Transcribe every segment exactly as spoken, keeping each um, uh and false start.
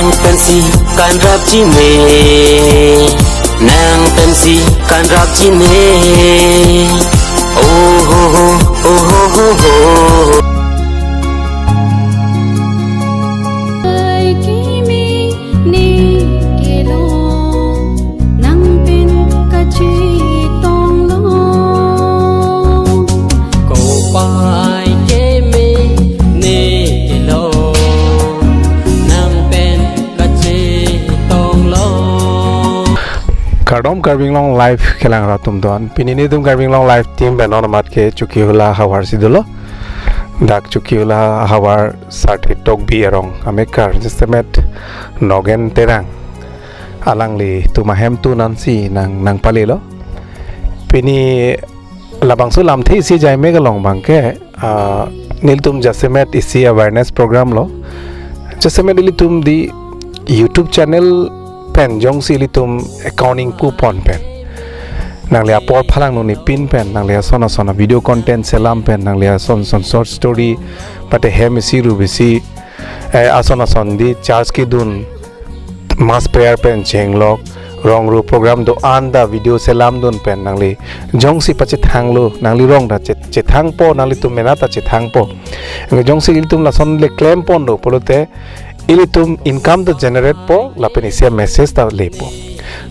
Pensi kanrap chinine, nang pensi kanrap chinine. Oh ho ho, oh ho ho ho. Ai kimi ne kelong, nang pen kachetong long. Kopai keme ne kelong, nang pen kachetong long. Kardom Karbi Anglong Live kelang rat atum don. Pini nelitum Karbi Anglong Live team pen non amat ke Chokihola havar si dolo. Dak Chokihola havar Sarthe Tokbi arong amekar jasemet Nogen Terang. Alanglitum ahemtun ansi nang nangpalelo. Pini labangso lamthe isi ajaimek along abangke, ah, nelitum jasemet isi awareness program lo. Jasemet ilitum di YouTube channel pen jongsi ilitum account ingpupon pen, nangli apor phalang nuni pin pen, nangli ason ason video content selam pen, nangli ason ason short story, mate hem isi rup isi, eh, ason ason di church kedun, mass prayer pen chenglok, rong ru program do-an ta video selamdun pen nangli jongsi pachethanglo, nangli rong ta che-, chethangpo, nanglitum mena ta chethangpo. Nge jongsi ilitum lason le klempon do pulote ilitum income ta generate po, lapen isi message ta lepo.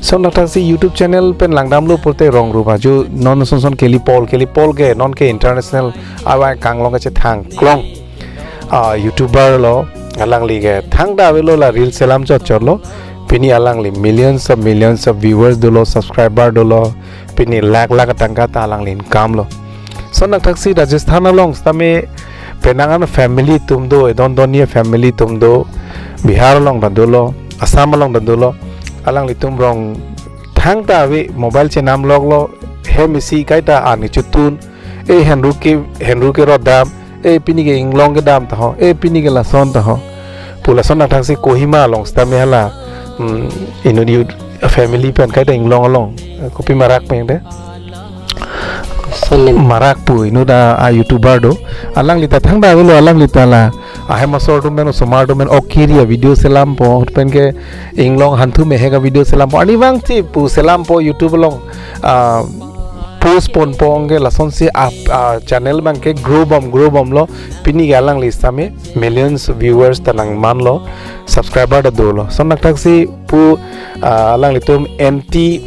So nangthaksi YouTube channel pen langdamlo pulote rong ru maju non son son kelipol, kelipol ke non ke international awai kanglong kachethang klong, ah, YouTuber lo, alangli ke thangta avelo la reel selam chot chot lo. Pini alangli millions of millions of viewers dolo, subscriber dolo. Pini lakh lakh tangka ta alangli income lo. So nangthaksi Rajasthan along sitame penang an family atum do, edon donni family atum do, Bihar along ta dolo, Assam along ta dolo. Alanglitum rong thangta ave mobile chenam loklo, hem isi kaita ani chutun, e henru ke, henru ke rodam, e pini ke inglong kedam ta ho, e pini ke lason ta ho. Pu lason nangthaksi Kohima along sitame hala, hmm, inut youth family pen kaita inglong along, eh, kopi Marak pen de. Sonen. Marak pu inut a, a YouTuber do. Alangli ta thangta avelo, alangli ta la ahem asor atum pen, osomar atum pen ok kiri a video selampo, pen ke inglong hanthu mehek a video selampo. Ani vangsi pu selampo YouTube along, ah, post ponpo, anke lasonsi a, a channel abangke grow bom, grow bomlo. Pini ke alangli sitame millions viewers ta nangmanlo, subscriber ta dolo. So nangthaksi pu, ah, alanglitum N T,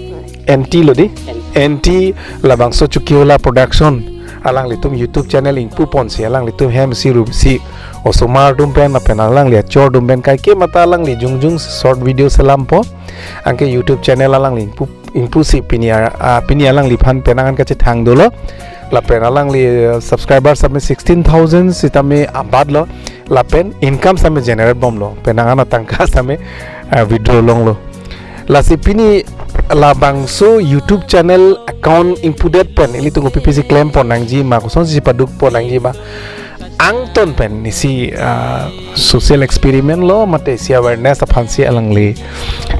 N T lo di, N T labangso Chokihola Production alanglitum YouTube channel ingpuponsi alanglitum hem isi rup isi osomar atum pen lapen alangli achor atum pen kaikema ta alangli jongjong short video selampo. Anke YouTube channel alangli ingpu, ingpusi pini a, a, pini alangliphan penang an kachethang dolo. Lapen alangli, eh, subscribers sitame sixteen thousand sitame abatlo. Lapen income sitame generate bomlo. Penang an atangka sitame, eh, withdraw longlo. Lasi pini labangso YouTube channel account ingpudet pen ilitum kopi pisi klempon nangji ma, kosonsi padukpon nangji ma, angton pen isi, ah, social experiment lo, mate isi awareness aphansi alangli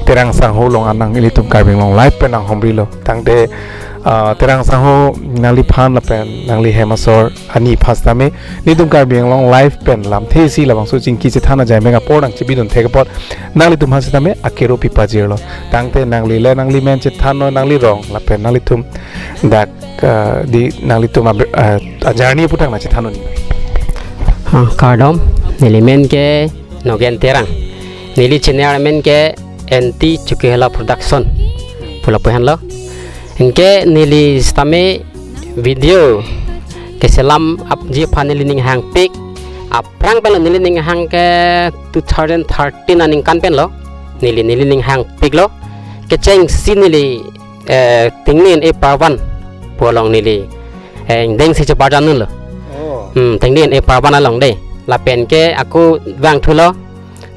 Terang Sangho along anang ilitum Karbi Anglong Live pen nanghumrilo. Tangte, ah, Terang Sangho nangliphan lapen nangli hem asor ani phas tame nelitum Karbi Anglong Live pen lamthe isi labangso chingki chethan ajaimek apor nangchibidun thek apot nanglitum aphan sitame akero pipajirlo. Tangte nangli le nangli men chethannon, nangli rong lapen nanglitum dak, ah, di nanglitum ab-, ah, ajarni aphuthak nangchethannon. Ah, kardom, neli men ke Nogen Terang. Neli channel men ke N T Chokihola Production pu lapu henlo. Anke neli sitame video keselam apji aphan neli ning hangpik. Aphrang pen neli ning hang ke two thousand thirteen aningkan pen lo. Neli, neli ning hangpiklo. Kechengsi neli, eh, Tingni Ne Parvan pu along neli, eh, ingdengsi cheparjan dunlo. Oh. Hmm, Tingni Ne Parvan along de. Lapen ke ako vangthulo.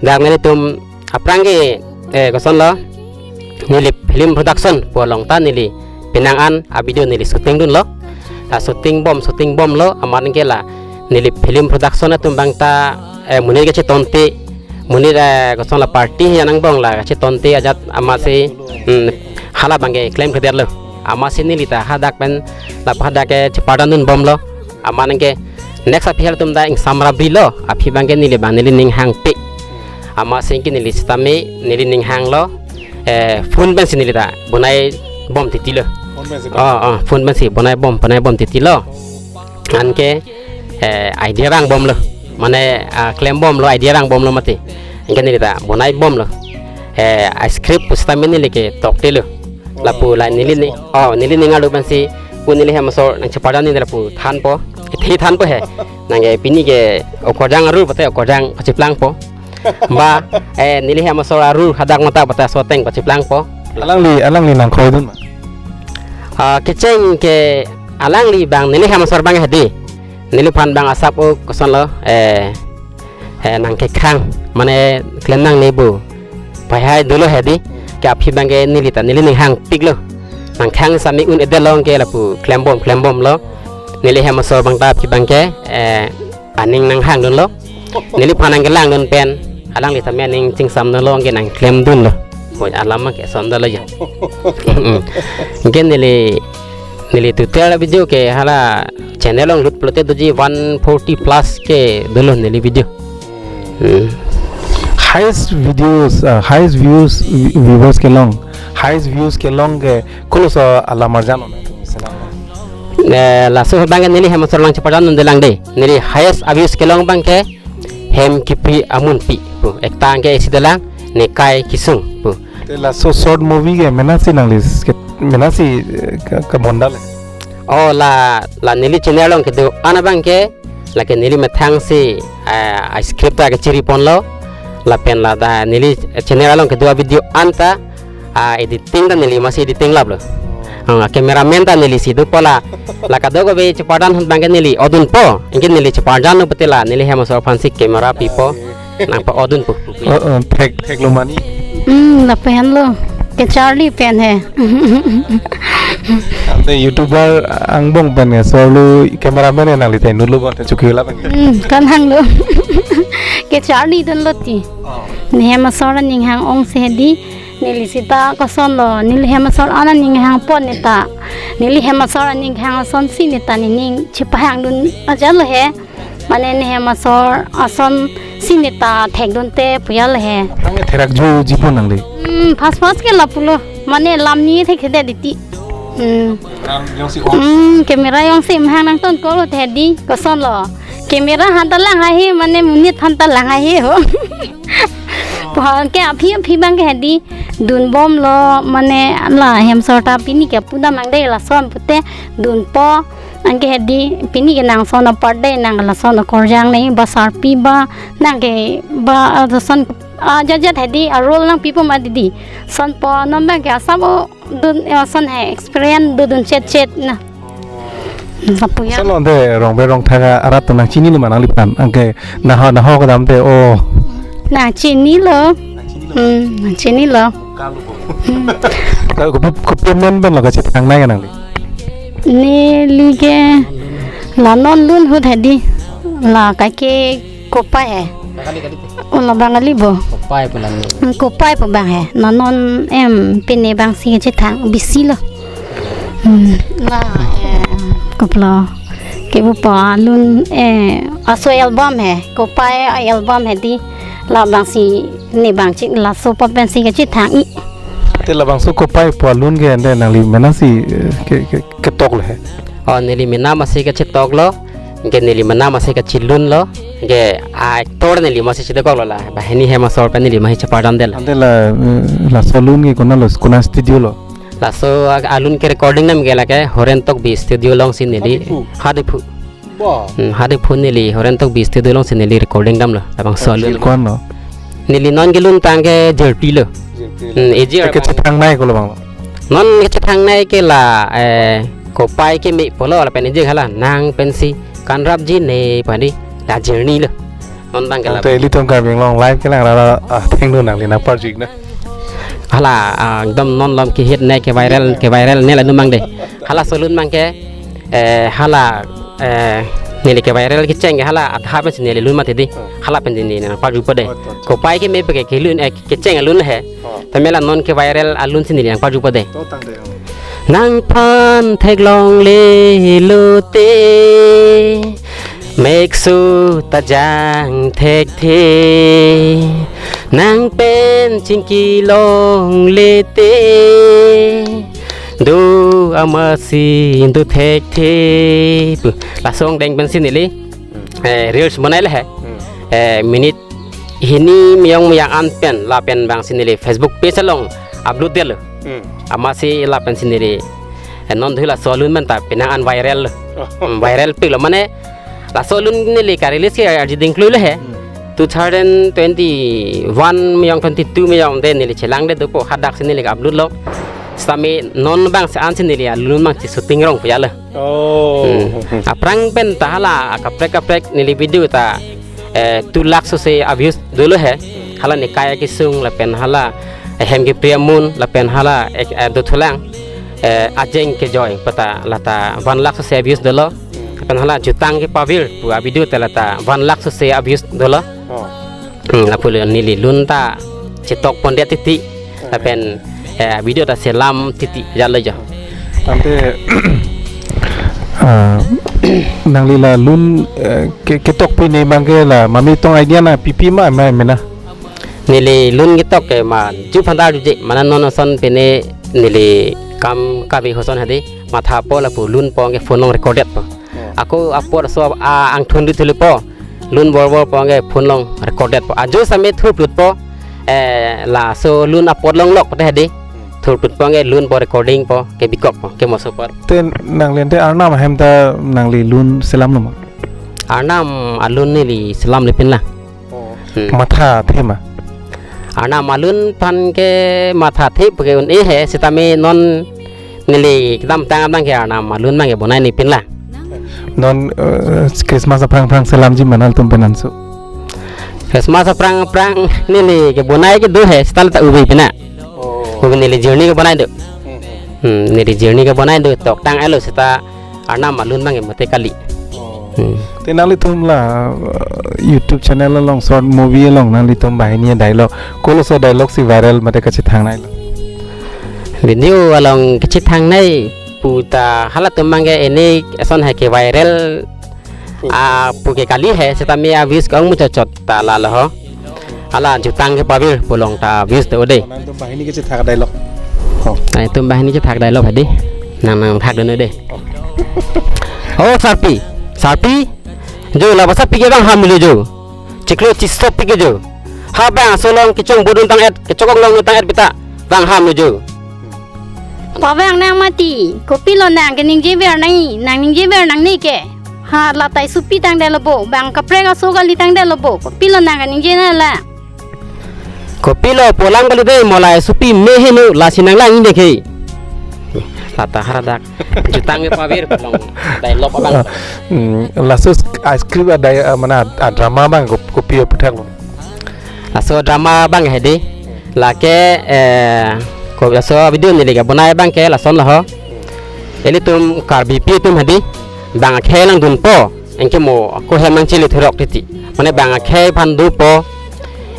Dak nelitum aphrang ke, eh, kosonlo, neli film production pu along ta neli penang an a video neli shooting dunlo. La shooting bom, shooting bomlo, amat ke la neli film production atum abang ta, eh, monit kachetonte, monit, eh, kosonlo party hi anang bong la kachetonte ajat amatsi, hmm, hala abangke klemkledetlo. Amatsi neli ta hadak pen, la hadak ke cheparjan dun bomlo. Amat ke next aphi halatum ta ingsamra brilo, aphi abangke neli abang neli ning hangpik. Amatsi ke neli sitame, neli ning hanglo, eh, phone pensi neli ta bonai bom titi lo. Phone pensi. Oh, oh, phone pensi bonai bom, bonai bom titi lo. Anke, eh, idea rang bomlo. Mane, ah, klem bomlo, idea rang bomlo mati. Anke neli ta bonai bomlo. Eh, a script pu sitame neli ke tokte lo. Lapu la neli ni, oh, neli ning arlo pensi, pu neli hem asor nangcheparjan ni lapu thanpo. Ithi thanpo he. Nangke pini ke okorjang arur pute okorjang kacheplangpo. Ba, eh, neli hem asor arur hadak mata pute aso ateng kacheplangpo. Alangli, alangli nangkroidun ma? Ah, kecheng ke alangli abang neli hem asor abang hedi. Neliphan abang asap o kosonlo, eh, eh, nangkekhang, mane klem nangne pu pahai dolo hedi, ke aphi abang ke neli ta, neli ning hangpiklo. Nangkhang sami un-edetlo anke lapu klem bom, klem bomlo. Neli hem asor abang ta aphi abang ke, eh, aning nang hangdunlo. Neliphan nangkelangdun pen, alangli tame aning chingsamdunlo anke nangklemdunlo. Poi alam ke sondalo ya. Anke neli, neli tutorial video ke hala channel along lut pulote doji one forty plus ke dolo neli video. Hmm. Highest videos, uh, highest views, vi- viewers kelong, highest views kelong ke koloso alam arjan lo? Eh, laso abang ke neli hem asor nangcheparjandunde lang de. Neli highest views kelong abang ke Hem Kipi Amunpi pu. Ekta anke isi dolang, Nekai Kisung pu. Te laso short movie ke menasi nangli s- ke menasi, eh, ke, ke mondal. Oh, la, la neli channel along kedo-an abang ke, lake neli methang si, eh, a script ta kechiri ponlo, lapen la ta neli channel along kedo a video anta, ah, editing ta neli masi editing laplo. Ah, cameraman ta neli si dopo la, la kadokave cheparjan ahut abang ke neli odunpo, anke neli cheparjanlo pute la, neli hem asor aphan si camera pipo, nangpa odunpo. Oh, oh, thek, theklo mani. Hmm, lapen lo. Kecharli pen he. Ante YouTuber angbong pen ke, so lu cameraman ya nangli te nulu bon te chukila pen. Hmm, kan hanglo. Kecharlidunlo ti. Oh. Ne hem asor aning hang-ong si hedi. Neli sita kosonlo, neli hem asor an aning hangpon neta. Neli hem asor aning hang asonsi neta nening chepahangdun aja lo he. Mane ne hem asor asonsi neta thekdunte puya lo he. Hang therak ju jipon nangli. Hmm, fast fast ke lapulo. Mane lam ni thekthedet titi. Hmm. Ram jongsi on. Hmm, camera jongsi mahang nangtonkoklo hedi. Kosonlo. Camera aphan ta lang ahe, mane monit aphan ta lang ahe ho. Puhan ke aphi aphi abang ke hedi. Dunbomlo, mane la hem asor ta pini ke pudam nang de lason pute dunpo. Anke hedi pini ke nang son apar de, nang lason akorjang ne ba sarpi ba, nang ke ba, ah, son, ah, jat jat hedi a role nangpipo ma didi. Sonpo non abang ke asap o dun, eh, son he experience dodun chet chet na. Lapu ya. Son lo de rong be rong thak arat atum nangchinilo ma nangliphan? Anke naho naho kedam te o. Nangchinilo. Hmm, nangchinilo. Kalu. Hmm. Ka kopi kopi men pen lo kachethangnei ke nangli? Neli ke la non lun ahut hedi. La kaike kopai he. O la Bangali bo. Kopai pu la ne. Hmm, kopai pu abang he. Non non em pine abang si kachethang bisi lo. Hmm, la, eh, kopilo. Ke bu pa alun, eh, aso album he. Kopai album hedi. Labangsi ne abang chik laso pop pensi kachethang i. Te labangso kopai pu alun ke ante nangli menasi, eh, ke, ke, ketok lo he. Oh, neli mena masi kachetoklo. Anke neli mena masi kachelunlo. Anke a actor neli masi chedekoklo la. Banghini hem asor pen neli masi cheparjandel. Ante la, eh, laso alun ke konat lo, konat studio lo? Laso a-, alun ke recording dam ke lake Horen Tokbi studio alongsi neli. Hadiphu. Hadiphu. Ba. Hmm, Hadiphu neli Horen Tokbi studio alongsi neli recording damlo. Labangso alun. Jil ko-an lo? Neli non kelun tang ke Jirpi lo. Jirpi lo. Hmm, eji. Te kachethangnei ko lo abang lo? Non kachethangnei ke la, eh, kopai keme pulo lapen eji hala nang pensi kanrapji ne padi la journey lo. Non tang ke la. Te ilitum Karbi Anglong live kelang ra ra, ah, thengno nangli nangparju ik na. Hala, ah, ekdom non lom ke hit ne ke viral, ke viral ne la numang de. Halaso alun abang ke, eh, hala, eh, neli ke viral kecheng ke hala adha pensi neli lun mati di. Hmm. Hala pen di neli nangparjupo de. Oh, to, to. Kopai keme pu ke kelun, eh, kecheng alun he. Oh. Tame la non ke viral alun si neli nangparjupo de. To tangte. Nangphan theklongle lote, mekso ta jang thekthe. Nang pen chingki longle te, do amatsi do thekthe pu. Laso angdeng pensi neli, Hmm. eh, reels bonai le he. Hmm. Eh, minute hini meyong meyang an pen, lapen bangsi neli Facebook page along upload detlo. Hmm. Amatsi lapensi neli, eh, non dui laso alun pen ta penang an viral lo. Oh. Hmm, viral piklo, mane laso alun neli ka-release ke arji dingklu le he. Hmm. Two thousand twenty-one meyong twenty-two meyong de neli chelangdet dopo, hadaksi neli ka-upload lo. Sitame non bangsi ansi neli alun bangsi shooting rong puyalo. Oh. Hmm. Aphrang pen ta hala kaprek kaprek neli video ta, eh, two lakh sose a-views dolo he. Hala Nikai Akesung lapen hala, eh, Hem Kepriamun lapen hala, eh, eh, Dothulang, eh, Ajeng Kejoi pu ta lata one lakh sose a-views dolo. Lapen hala Jutang Kepavir pu a-video ta lata one lakh sose a-views dolo. Oh. Hmm, lapulo neli lun ta chetok pondet titi. Lapen, eh, video ta selam titi jalo jo. Ante, ah, nangli la lun, eh, ke, ketok pine abang ke la mami tong idea na pipi ma ma mena. Neli lun ketok ke ma ju phandar juje, mane non ason pine neli kam kabi hoson hadi mathapo lapu lunpo ke phone along recorded po. Oh. Ako apor so a angthun di thulipo. Lun borbor po ke phone along recorded po. Ajo same thurplutpo. Eh, laso lun apor longlok pute hadi. Hmm. Thurplutpo ke lunpo recording po ke bikokpo ke moso apor. Te nangli ante arnam ahem ta nangli lun selam lo ma? Arnam alun neli selam lepin la. Oh. Hmm. Mathathe ma? Arnam alun aphan ke mathathe pu ke un-e he, sitame non neli kedamtang abang ke arnam alun abang ke bonai nepin la. Non, eh, Christmas aphrang aphrang selamji ma nanglitum pen anso? Christmas aphrang aphrang neli kebonai ke do he, seta la ta ove pina. Oh. Ove neli journey kebonai do. Hmm, hmm. Hmm, neli journey kebonai do, toktang elo seta arnam alun abang ke mate kali. Oh. Hmm. Te nanglitum la, uh, YouTube channel along short movie along nanglitum banghini dialogue, koloso dialogue si viral mate kachethang nai lo? Video along kachethang nai pu ta halatum abang ke ini eson hai ke viral, hmm, ah, pu ke kali he, sitame a-views ke ong muchot chot ta lalo ho. Hala Jutang Kepavir pu along ta views do de. Nangtum banghini kachethak dialogue. Oh. Nangtum banghini chethak dialogue hadi. Nang nangthak dun de. Oh. Oh, Sarpi. Sarpi. Jo, labangso api ke bang ham lo jo. Chiklo chisop pi ke jo. Ha bangso along kechongbodun tang-et, kechokong longdun tang-et pita. Bang ham lo jo. Pavang nang mati, kopilo nang keningje ver nang, nang ningje ver nang ni ke. Ha, la tai supi tangdet lo bo, bang kaprek aso kali tangdet lo bo, kopilo nang keningje nang la. Kopilo pu alam kali de, mo la supi me heno, lasi nang lang-i de ke. Lata haladak, Jutang Kepavir pu along dialogue abang. Ah, hmm, laso sk-, ah, script ada, ah, mana, ah, drama abang kop-, kopi aputhak lo. Laso drama abang hedi. Lake, eh, ko laso video neli kebonai abang ke lason lo ho. Ilitum Karbipi atum hedi. Bang akhei langdunpo. Anke mo ako hem nangchele thurok titi. Mane bang akhei aphan dopo.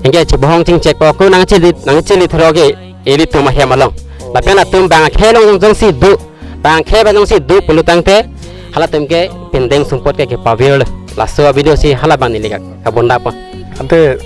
Anke chebohong chingchekpo, ako nangchele, nangchele thurok ke ilitum ahem along. Lapen atum bang akhei along jongsi do. Bang akhei abang jongsi do pulo tangte, halatum ke pindeng sumpot ke kepavir lo. Laso video si hala abang neli ka, kabonda po. Ante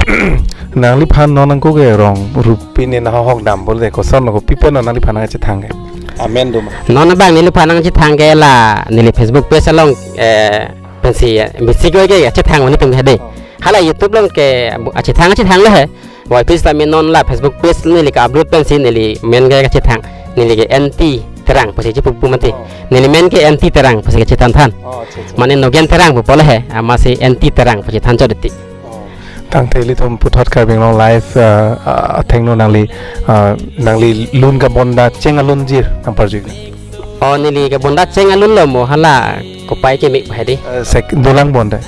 nangliphan non nangko ke rong rup pine nahok dam bol de, koson lo, kopi pen nangliphan nangchethang ke? Amen do ma? Non abang neliphan nangchethang ke la neli Facebook page along, eh, pensi, eh, bisi ko ke chethang mani tum hedi. Oh. Hala YouTube along ke bu-, achethang, achethang lo he. Wai pis ta min non la Facebook page neli ka-upload pensi neli men ke kachethang. Neli ke N T Terang pusi chipu pu mati. Oh. Neli men ke N T Terang pusi kachethan than. Oh, acha, acha. Mane Nogen Terang pu pole he, amatsi N T Terang pusi than chodeti. Oh. Tangte ilitum puthot Karbi Anglong Live, uh, uh, athengno nangli, uh, nangli lun kabonda cheng alunjir nangparju. Oh, neli kabonda cheng alun lo mo hala kopai keme hedi. Uh, sek dolang bonda.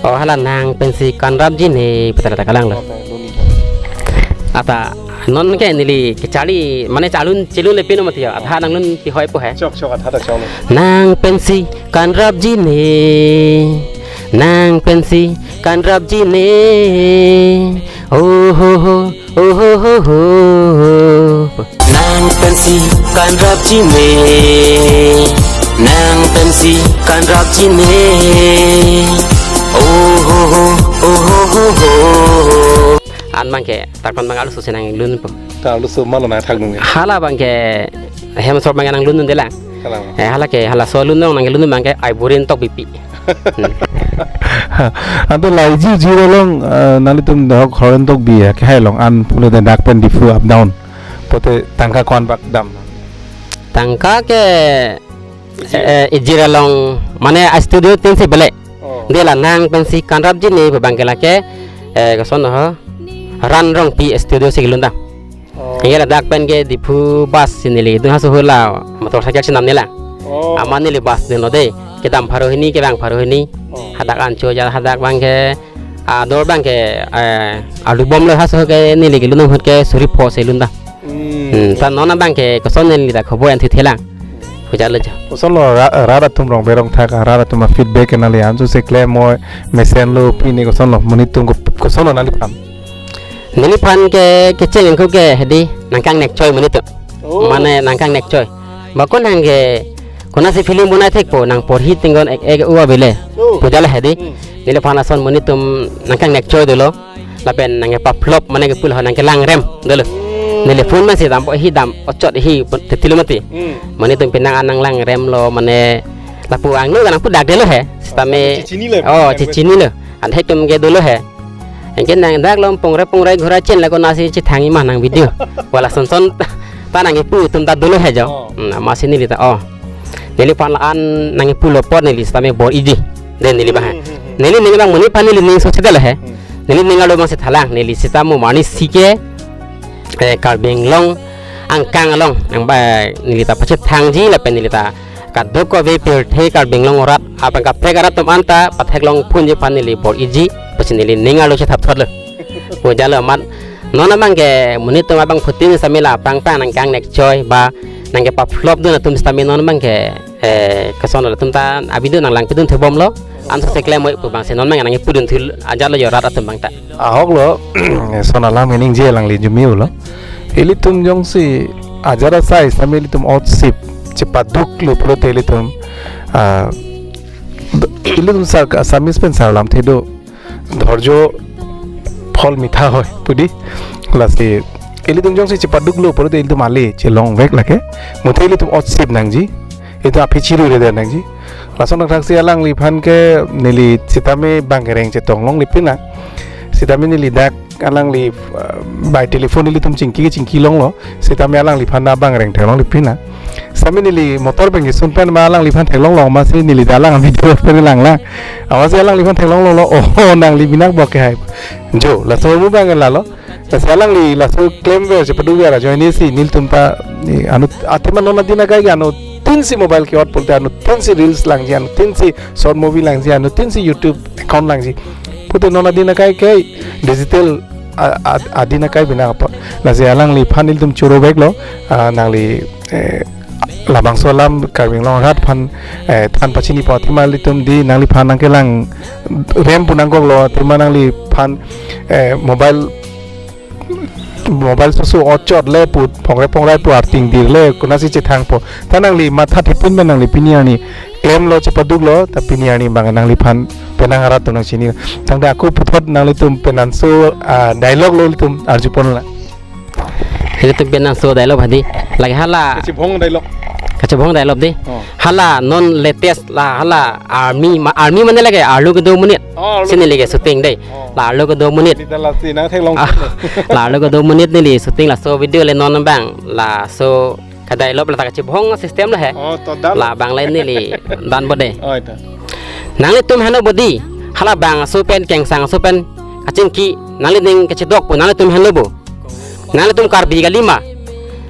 Oh, hala nang pensi kanrapji ne putara ta kalang lo. Ata non ke neli kecharli mane chalun chelun le pino mati ya. Adha nanglun pihoi po he. Chok, chok, adha ta chok lo. Nang pensi kanrapji ne. Nang pensi kanrapji ne. Oh ho ho. Oh ho ho ho. Nang pensi kanrapji ne. Nang pensi kanrapji ne. Oh ho ho, oh ho ho ho. an abangke, tarpan abang arloso si nanglunpo. Ta arloso malo nangthakdun ke? Hala abangke, hem sor abangke nanglundunde lang. Hala. Eh, hala ke, halaso lun nang nanglundun abangke, ai burin tok bipi. Hmm. Ante la iji iji along, eh, nanglitum dahok Horensing Tokbi ya, kehai along an pulote dak pen Diphu up down. Pote tangka ko-an bak dam? Tangka ke, eh, ijir along, mane a studio tin si bele. Oh. Dela nang pensi kanrapji ne abangke lake, eh, koson ho, Ran Rongpi studio si kelun dam. Oh. Anke ladak pen ke Diphu bus si neli dun, haso hula motorcycle si namne lang. Oh. Amat neli bus dunlo dei. Kedam pharo hini, kevang pharo hini. Oh. Hadak ancho ja hadak abangke, ador abangke, eh, arlu bomlo, haso ke neli kelun ahut ke suri pho si lun dam. Hmm. Hmm, ta non abangke koson neli ta khobor an thithe lang. Puja lo jo. Kosonlo ra-, rat atum rong berong thak, rat atum a feedback nangli anso si klem mo, mesenlo, pini kosonlo, monit atum ko-, kosonlo nangliphan? Neliphan ke kecheng ko ke hedi nangkangnek choi monit atum. Oh. Mane nangkangnek choi. Bako nang ke konatsi film bonai thekpo, nang porhi tinggon ek ek u abile. Oh. Puja le hedi. Hmm. Neliphan ason monit atum nangkangnek choi dolo. Lapen nangkepa-flop mane kepu la nangkelangrem dolo. Hmm. Neli phone masi dampo, hi dam ochot hi tetilo mati. Hmm. Monit atum penang an nanglangremlo mane lapu angno nangpu dak delo he. Sitame. Chechinilo. Oh, chechinilo. An hek atum ke dolo he. Anke nang dak lom pongre pongre ghura chen la konatsi chethang-i ma nang video. Wala son son ta nangkepu atum ta dolo he jo. Oh. Hmm, amatsi neli ta, oh. Neliphan la-an nangkepulo apot neli sitame bor-iji. Den neli abang. Hmm, hmm, hmm. Neli, neli abang monit aphan neli ning sose dolo he. Hmm. Neli ning arlo abang si thalang, neli sitame marni si ke, eh, Karbi Anglong angkang along nang ba neli ta pachethangji lapen neli ta kadokave pirthe Karbi Anglong arat, aphan kaprek arat atum anta patheklong phunji aphan neli bor-iji, pusi neli ning arlo chethap thotlo. Puja lo amat, non abangke monit atum abangphutin sitame la pangpang nangkangnek choi ba nangkepa-flop dun atum sitame non abangke, eh, kosonlo atum ta a video nanglang pidun thebomlo, anso si klem mo pu abang si non abang nangkepudun thil ajat lo jo rat atum abang ta. Ahok lo, son alam ningje alangli jumi ulo. Ilitum jongsi ajat asai sitame ilitum otsip chepaduklo pulote ilitum, ah, ilitum sar Assamese pen sar alam thedo, "ধৈৰ্য্যৰ ফল মিঠা হয়" pu dei. Lasi ilitum jongsi chepaduklo pulote ilitum ale chelongvek lake. Muthe ilitum otsip nangji. Ilitum aphi chiru rede nangji. Lason thakthaksi alangliphan ke neli sitame bang kereng chetong longle pina. Sitame neli dak alangli, uh, by telephone ilitum chingki chingki longlo. Sitame alangliphan ta bang reng theklongle pina. Sitame neli motor pen kesun pen ma alangliphan theklonglo, amatsi neli ta alang video pen langlang. Amatsi alangliphan theklonglo, "Oh, nangli binak bok ke hai." Jo, laso mu bang lalo. Lasi alangli laso klemver chepadukver ajoine si nelitum ta, eh, anut athema non adin akai ke anuttin si mobile ke-ot pulote anuttin si reels langji, anuttin si short movie langji, anuttin si YouTube account langji. Pulote non adin akai ke digital a-, a-, adin akai binak apot. Lasi alangliphan ilitum churoveklo, ah, nangli, eh, labangso alam Karbi Anglong arat aphan, eh, than pachinipo athema ilitum dei, nangliphan nangkelangrem pu nangkoklo athema nangliphan, eh, mobile mobile soso ochot le pu, pongre pongre pu, arting dir le, konatsi chethangpo. Ta nangli matha thepin pen nangli pini arni klemlo, chepaduklo, ta pini arni bang nangliphan penang arat atum nangchini. Tangte ako puthot nanglitum penanso, ah, dialogue lo ilitum arjupon la. Ilitum penanso dialogue hadi. Lake hala. Kachebong dialogue. Kachebong dialogue dei. Oh. Hala non latest la hala army ma-, army mane lake arlo kedo monit. Oh, arlo. Si neli ke shooting dei. Oh. La arlo kedo monit. Neli ta lasi nangtheklong. Ah, la arlo kedo monit neli shooting, laso video le non bang. Laso ka dialogue la ta kachebong system la he. Oh, to dan. La bang le neli dan bo dei. Oh, ita. Nanglitum henlo bo dei. Hala bangso pen, Kengsangso pen kachingki, nangli ning kachidok pu nanglitum henlo bo. Nanglitum Karbi kali ma?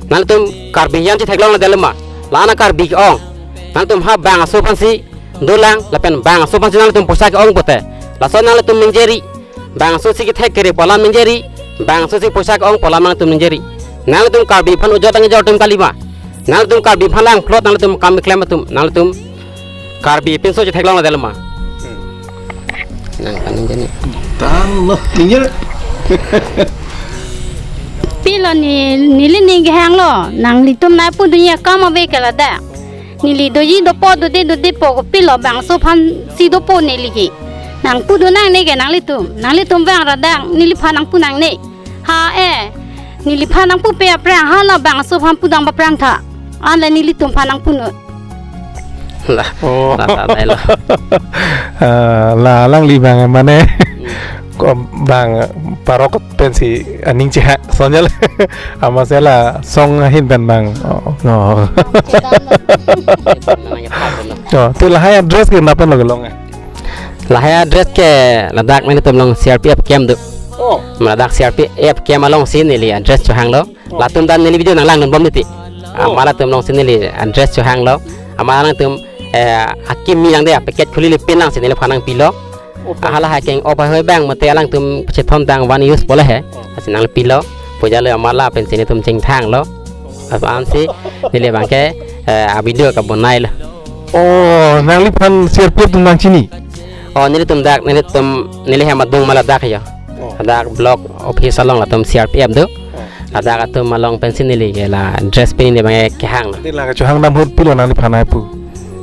Nanglitum Karbi an chetheklong la delo ma? La-an a Karbi ke-ong. Nanglitum ha bangso aphansi dolang, lapen bangso aphansi nanglitum poisa ke-ong pote. Laso nanglitum ningje ri. Bangso si kethek kere pu alam ningje ri. Bangso si poisa ke-ong pu alam nanglitum ningje ri. Nanglitum Karbi aphan ujot nangkejor atum kali ma? Nanglitum Karbi aphan langplot, nanglitum kam keklem atum, nanglitum Karbi pinso chetheklong la delo ma? Hmm. Nang kan ningje ni. Tanglo, ningje. Pilo ne, neli ning kehanglo, nanglitum nangpu dunji akam ave ke ladak. Neli doji dopo dode dodepo kopilo bangso aphansi dopo neli ke. Nangpudun nangne ke nanglitum, nanglitum vang ra dak, neliphan nangpu nangne. Ha eh, neliphan nangpupe aphrang, hala bangso aphan pudam aphrang tha. Anle nelitum aphan nangpunoi. Lah, oh. Lah, lah, lah, lah. Ah, la alangli bang mane, hmm, ko bang parok pensi aning chehak sonjal. Amatsi la song ahin pen bang. Oh, no. Chetan lo. Oh, te lahai address ke nangpen lo kelong eh? Lahai address ke ladak nelitum along C R P F camp do. Oh. Ladak C R P F camp alongsi neli address chohanglo. Oh. Latum ta neli video nanglangdun bom titi. Oh. Amat latum alongsi neli address chohanglo. Amat alangtum, eh, akimi lang de, packet khuli le pin langsi neliphan nangpilo. Oh, hala ha keng-op ahoi bang mate alangtum chethon tang van use pole he. Oh. Lasi nangpilo. Pu jalo amat lapensi nelitum chingthanglo. Laso ansi neli bangke, eh, a video kabonailo. Oh, nangliphan C R P F atum nangchini? Oh, nelitum dak, nelitum, neli hem adung ma ladak yo. Oh. Dak block office along latum C R P F do. Oh. Ladak atum along pensi neli ke la dress pini bang kehang. Neli la kachohang dam ahut pilo nangliphan nangpu?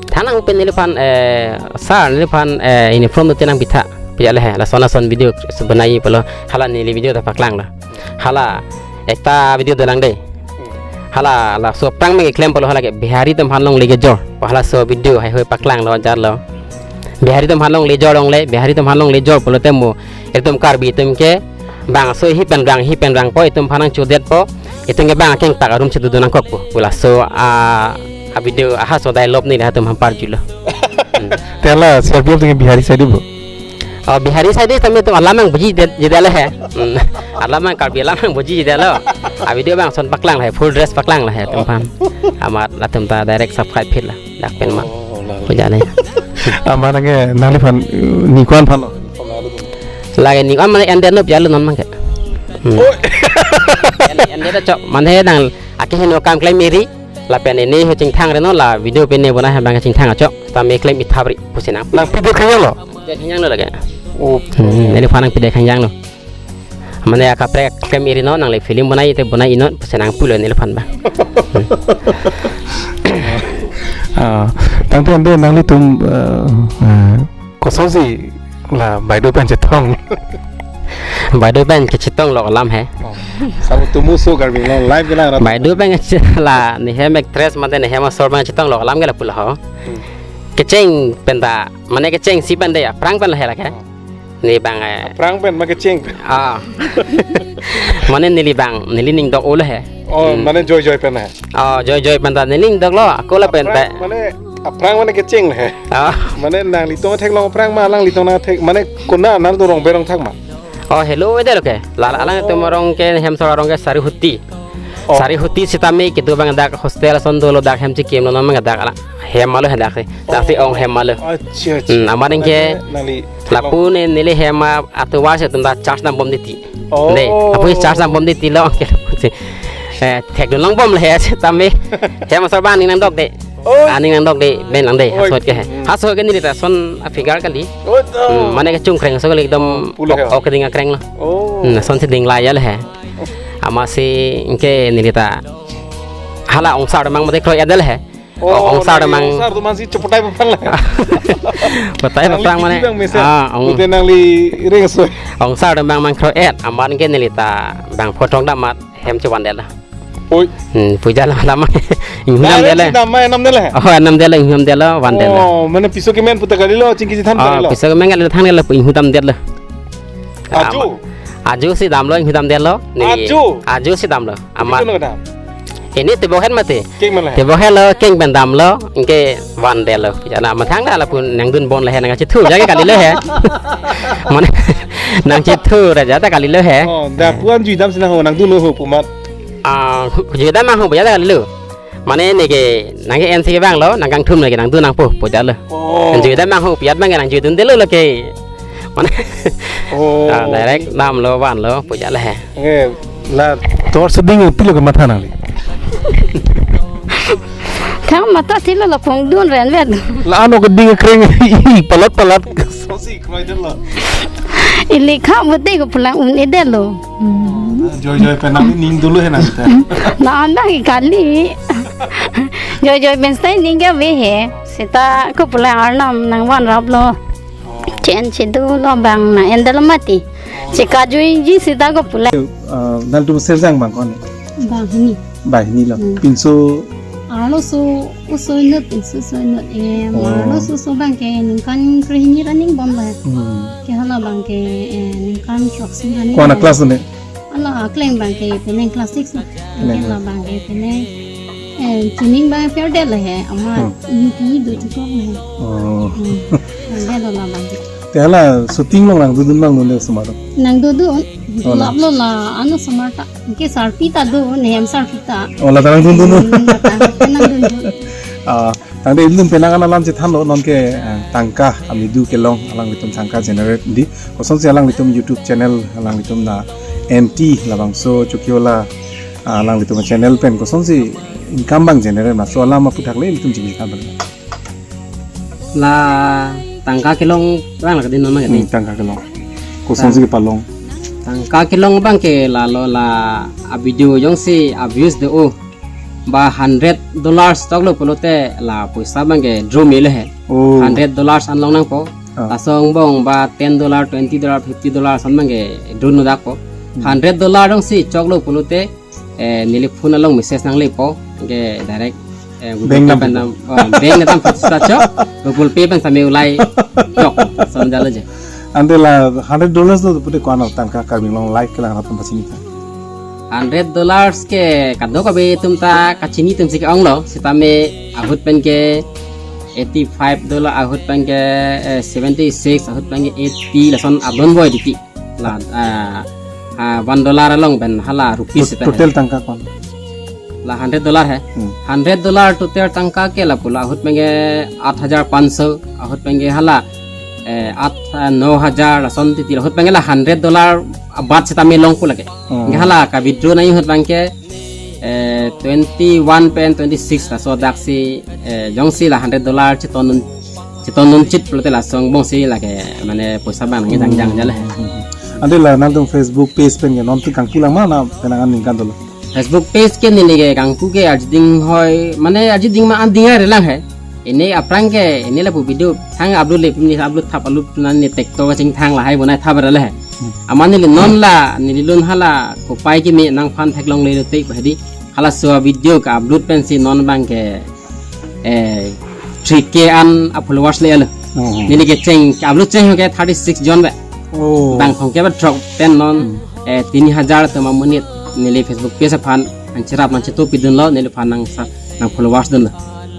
Thanang pen neliphan, eh, sir, neliphan, eh, uniform do te nangpitha. Pu jalo he, lason lason video sebenai pulo, hala neli video ta paklanglo. Hala ekta video dolang de. Hmm. Hala laso aphrang bang keklem pulo hala ke Bihari atum aphan longle kejor. Pu halaso video haihoi paklanglo jarlo. Bihari atum aphan longle jor longle, Bihari atum aphan longle jor pulote mo, itum Karbi atum ke bangso hi pen rang, hi pen rangpo, itum aphan nangchodetpo, itum ke bang akeng tak arum chedudu nangkokpo. Pu laso a, a video ahas o dialogue neli latum aphan parjulo. Hmm. Te la C R P F atum ke Bihari side bo? Oh, Bihari side tame atum alam nangbuji det-, jedetlo he. Hmm. Alam nang Karbi alam nangbuji jedetlo. A video bang ason paklanglo he, full dress paklanglo he atum aphan. Amat latum ta direct subscribe phit lo. Dak pen ma. Oh, oh, la, la. Pu jalo. Amat nangke nangliphan, eh, ni ko-an aphan lo? Lake ni ko-an mane endetlo pu jalo non mangke. Hmm. Oh. En-, endet chok. Mane nang akeheno akam klem eri. Lapen neli ho chingthang re non la video pen ne bonai abang chingthang chok. Tame klem ithap ri pusi nang. Nangpi det khangjang lo? Det khangjang lo lake. Oh. Hmm, neliphan nangpi det khangjang lo. Mane akaprek klem eri non, nangle film bonai te bonai inon pusi nangpulo neliphan bang. Hmm. Ah, tangte ante nanglitum, eh, eh, kosonsi la baideo pen chetong? Baideo pen kechetong lo alam he. Oh. Sabo tumu so Karbi Anglong live kelang rat. Baideo pen che-, la nehem actress mate nehem asor pen chetong lo alam ke lapulo ho. Hmm. Kecheng pen ta, mane kechengsi pen de, aphrang pen lo he lake. Oh. Ne bang, eh. Aphrang pen ma kecheng pen? Ah. Mane neli bang, neli ning dok-olo he. Oh, hmm, mane joi joi pen he? Oh, joi joi pen ta neli ning doklo, ako lapen ta. Aphrang, mane aphrang mane kecheng he. Ah. Mane nanglitum theklong aphrang ma alanglitum nangthek, mane konat nangtum rong berong thak ma? Oh, hello, ede lo ke. La, la, alanglitum arong ke, hem asor arong ke Sarihuti. Oh. Sarihuti sitame kedo bang dak hostel ason dolo, dak hem chikimlo non bang dak alang hem ma lo he dak si. Dak si ong hem ma lo. Acha, acha. Hmm, amat nangke mane nangli lapu ne neli hem atovar si atum ta charge dam bom titi. Oh. Ne, lapu charge dam bom titi lo ke. Eh, thekdun long bom le he sitame. Hem asor bang ning nangdok de. Oh. Ah, ning nangdok de, ben lang de, oi, hasot ke he. Hmm. Hasot ke neli ta ason a figure kali. Oh, to. Hmm, mane kechungkreng so kali ekdom. Pulo he. Ok, ok ding akreng lo. Oh. Hmm, asonsi ding la ya le he. Amatsi anke neli ta hala ongsar mang mate kroi-et det le he. Oh, ongsar nangli mang. Ongsar atum si chepotai paphrang le. Potai paphrang mane. Nangli bang mesen. Ah, ong. Pute nangli ring so. Ongsar mang mang kroi-et, amat anke neli ta bang photo dam amat hem chevan det la. Oi. Hmm, pu jalo lamang. Inghudam det le. Direct si dam ma enam det le? Oh, enam det le, inghudam det lo, van det lo. Oh, mane piso kemen puta kali lo, chingki si than kali lo. Oh, piso kemen kali lo, than kali lo, inghudam det lo. Ajo? Ama-, ajo si damlo, inghudam det lo. Ne. Ajo? Ajo si damlo. Ama-, ajo no dam? Ini tebok het mati. Keng mana? Tebok het lo, keng pen damlo, anke van det lo. Jana mathang la lapu nangdun bon le he nangkachethu aja ke kali lo he. Mane nangchethu aja ta kali lo he. Oh, da puan jui dam si nang ho nangdun ho pu amat. Ah, hu-, jui dam mang ho aja ta kali lo. Mane neke nangke-en si ke bang lo, nangkangthum neke nangdun nangpo pu jalo. Oh. Jui dam mang ho pu jat bang nangjuidun det lo lake. Mane. Oh. Ah, direct damlo vanlo pu jalo he. Eh, la tovar si ding pilo ke matha nangli? Kamatha si lo la pongdun ren vet. La ano ke ding kreng i palat palat. Sosi kroi det lo. Ili kha bote ko pulang un-e det lo. Hmm. Joi joi pen nangli ning dolo he nang ta. Na anda ki kali. Joi joi pen stai ning ke ave he. Seta ko pulang arnam nangvanrap lo. Oh. Chen si dolo bang nang-en det lo mati. Chekajuiji sita ko pulai. Ah, nangtum serjang bang ko-an? Banghini. Banghini lo. Hmm. Pinso? Arloso, oso inut, pinso oso inut. Eh, oh. Arloso oso abang ke ningkan krehini ra ningbom lo. Hmm. Ke hala abang ke, eh, ningkan throksi ra ningbom. Ko-an a-class ne? Hala akleng abang ke penang class six lo. Penang. Ke la abang ke penang. Eh, chuning abang perde lo he. Amat, hmm, ini ti do chuko he. Oh. Hmm. Perde lo la abang ke. Te hala shooting along nangdundun bang non osomar? Nangdundun. Oh, la. Lap lo la, ano osomar ta. Ke sarpi ta do, nehem sarpi ta. Oh, la ta nangdundun. Hmm, la ta, ke nangdundun. Ah, tangte ilitum penang an alam chethanlo non ke, eh, tangka amedu kelong alanglitum tangka generate di. Kosonsi alanglitum YouTube channel alanglitum na N T labangso Chokihola, ah, alanglitum channel pen kosonsi income bang generate ma, laso alam aphuthak le ilitum chingki than. La tangka kelong abang la kedin non ma kedin. Hmm, tangka kelong. Kosonsi kepalong? Tangka kelong abang ke lalo la a-video jongsi a-views do-o ba hundred dollars choklo pulote la poisa abang ke draw mele he. Oh. Hundred dollars an long nangpo. Ah. Laso angbong ba ten dollar, twenty dollar, fifty dollar ason abang ke draw no dakpo. Hmm. Hundred dollar jongsi choklo pulote, eh, neli phone along message nanglepo, ke direct, eh, Google Pay pen dam, oh, bank dam patu sa chok, Google Pay pen same ulai chok, son jalo je. Ante la hundred dollars lo pute ko-an tangka Karbi Anglong live kelang atum pachini ta? Hundred dollars ke kadokave atum ta kachini atum si ke-ong lo, sitame ahut pen ke eighty-five dollar, ahut pen ke, eh, seventy-six, ahut pen ke eighty, lason adon boi diti. La, ah, ah, one dollar along pen hala rupees. Tot-, sita total he. Tangka ko-an? La hundred dollar he. Hmm. Hundred dollar total tangka ke lapu la ahut pen ke aat hajar panch so, ahut pen ke hala, eh, aat, ah, no hajar, lason titi la ahut pen ke la hundred dollar abat sitame longpo lake. Oh. Ke hala ka-withdraw nangji ahut pen ke, eh, twenty-one pen twenty-six laso dak si, eh, jongsi la hundred dollar chetondun, chetondun chit pulote laso angbong si lake mane poisa abang nangjangjang jale. Hmm. Ante la nangtum Facebook page pen ke non ti kangpu lang ma, na penang an ningkan dolo? Facebook page ke neli ke kangpu ke arjuding hoi, mane arjuding ma an ding ai relang he. Ini aphrang ke, ini lapu video thang upload le, ini upload thap upload tunan ne TikTok kachingthang lahai bonai thap rale he. Hmm. Amat neli non la, neli lun hala kopai kimi nangphan theklongle lo te pahidi. Halaso a-video ka-upload pensi non abang ke, eh, three K an a-followers le alo. Oh. Neli ke cheng, ka-upload cheng ke thirty-six jon be. Oh. Bang thong ke ba drop pen non, hmm, eh, tini hajar atum amonit neli Facebook page aphan nangcherap nangchetu pidunlo, neliphan nangsa, nang-followers dunlo.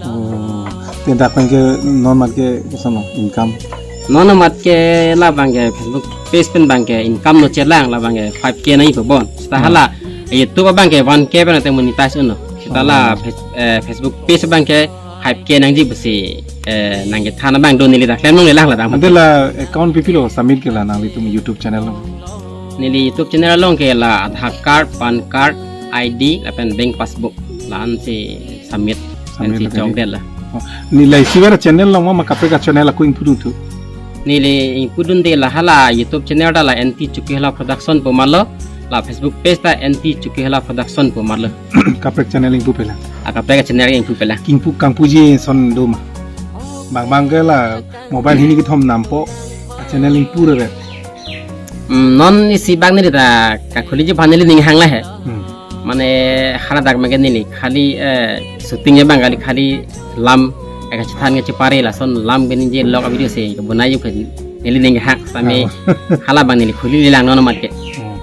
Oh. Te dak pen ke non amat ke koson lo income? Non amat ke la abang ke Facebook page pen abang ke income no chelang, la abang ke five K nangji pabon. Seta, hmm, hala YouTube abang ke one K pen ate monetize unlo. Seta la, oh, Face-, eh, Facebook page abang ke five K nangji pusi, eh, nangkethan abang do, neli ta klem longle lang la dang. Ante la account pi pilo submit ke la nanglitum YouTube channel along? Neli YouTube channel along ke la Aadhaar card, PAN card, I D, lapen bank passbook. La-an si submit, submit pensi lapen chokdet la. Oh, neli la isi vera channel along ma kaprek a-channel ako ingpudun thu? Neli ingpudunde la hala YouTube channel ta la N T Chokihola Production pu marlo, la Facebook page ta N T Chokihola Production pu marlo. Kaprek channel ingpu pelang? Ah, kaprek channel ingpu pelang. Kingpu kangpuji ason do ma? Bang bang ke la mobile hini kethom nampo, a-channel ingpu rere. Hmm, non isi bang neli ta kakhuliji aphan neli ning hang la he. Hmm. Mane hala dak abang ke neli khali, eh, shooting abang kali, khali lam, eh, kachethan kachepare lason lam ke neli je vlog a-video si bonai yu ke neli ning hang sitame, oh, hala abang neli khuli le lang non amat ke. Hmm.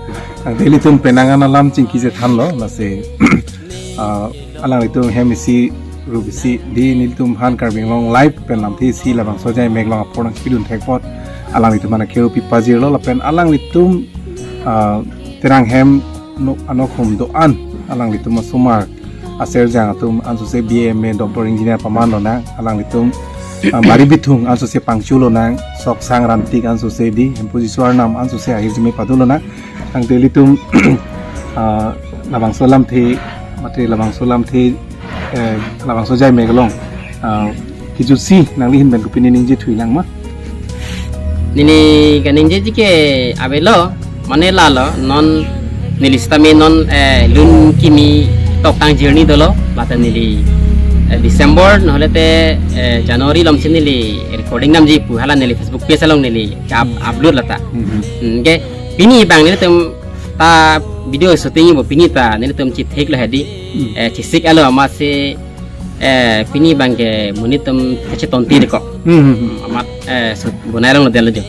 Ante ilitum penang an alam chingki chethanlo, lasi, ah, alanglitum hem isi rup isi di nelitum aphan Karbi Anglong Live pen lamthe isi labangso ajai mek along apor nangpidun thek apot alanglitum aphan akeu pipajirlo lapen alanglitum, ah, Terang hem no, anokhom do-an alanglitum asomar aserjang atum ansose B A, M A, doctor, engineer paman lonang, alanglitum, ah, bari bithung ansose pangchu lonang, sok sang rantik ansose di, Hemphu Jisu Arnam ansose ahirjume pado lonang. Tangte ilitum, ah, labangso lamthe, mate labangso lamthe, eh, labangso ajai mek along, ah, kejutsi nangli ahin pen kopine ningje thuilang ma? Neli kaningjeji ke avelo, mane lalo, non neli sitame non, eh, lun kimi toktang journey dolo, lata neli, eh, December, nohole te, eh, January alom si neli recording damji pu hala neli Facebook page along neli up-, upload lata. Mhm. Hmm, ke, Pini abang nelitum ta video shooting bo pini ta nelitum chithek lo hedi. Hmm. Eh, chisik alo amatsi, eh, pini abang ke monit atum kachetonti deko. Hmm, hmm, hmm. Hmm, amat, eh, shoot bonai longlo detlo jo.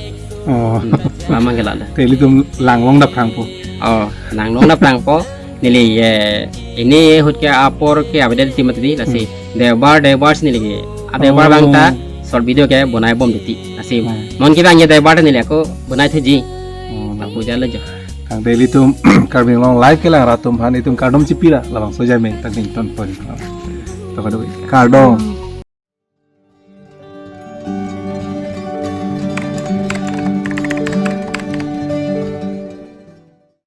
Oh. Hmm, lamang ke lalo. Te ilitum langlong daprangpo. Oh, langlong daprangpo. Neli, eh, pini ahut ke apor ke avedet ti mati di, lasi. Hmm. Deobar, deobar si neli ke. A deobar abang ta, oh, short video ke bonai bom titi. Lasi. Hmm. Non ke abang ye deobar ta neli ako bonai thuji. Oh, lapu jalo jo. Tangte ilitum Karbi Anglong Live kelang rat atum aphan itum kardom chipi ra, labangso ajai me tangte ton pon. To kado kardom.